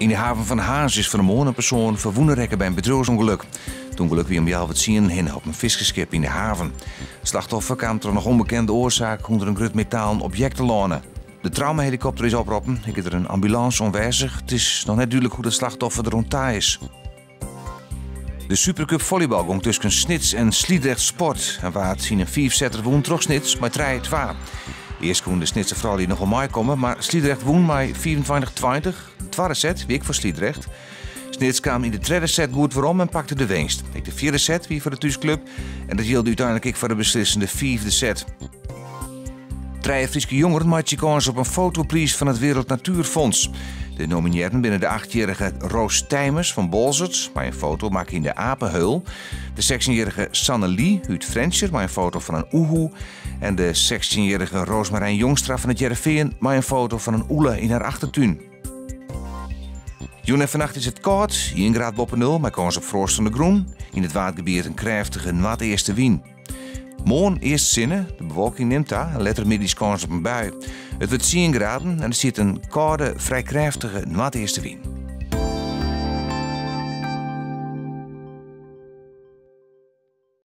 Yn de haven fan Harns is fan 'e moarn in persoan ferwûne rekke by in bedriuwsûngelok. It ûngelok wie om healwei tsienen hinne op in fiskersskip yn de haven. It slachtoffer kaam troch noch ûnbekende oarsaak ûnder in grut metalen objekt telâne. De traumahelikopter is oproppen, ek is der in ambulânse oanwêzich. It is noch net dúdlik hoe't it slachtoffer der oan ta is. De Supercup follybal gong tusken Snits en Sliedrecht Sport en waard yn in fiifsetter wûn troch Snits mei trije twa. Earst koene de Snitser froulju noch wol meikomme, mar Sliedrecht wûn mei 25 20. De twadde set wie ek foar Sliedrecht. Snits kaam yn de tredde set goed werom en pakte de winst. Ek de fjirde set wie foar de thúsklup en dat jilde úteinlik ek foar de beslissende fiifde set. Trije Fryske jongeren meitsje kâns op in fotopriis fan it Wereld Natuurfonds. De nominearren binne de achtjierrige Roos Tijmers fan Boalsert mei in foto makke yn de Apenheul, de sechstjinjierrige Sanne Lie út Frjentsjer mei in foto fan in oehoe en de sechstjinjierrige Roosmarijn Jongstra fan It Hearrenfean mei in foto fan in ûle yn har achtertún. Jûn en fannacht is it kâld, ien graad boppe nul mei kâns op froast oan de grûn. Yn it Waadgebiet in krêftige noardeastewyn. Moarn earst sinne, de bewolking nimt ta en letter middeis kâns op in bui. It wurdt tsien graden en der stiet in kâlde, frij krêftige noardeastewyn.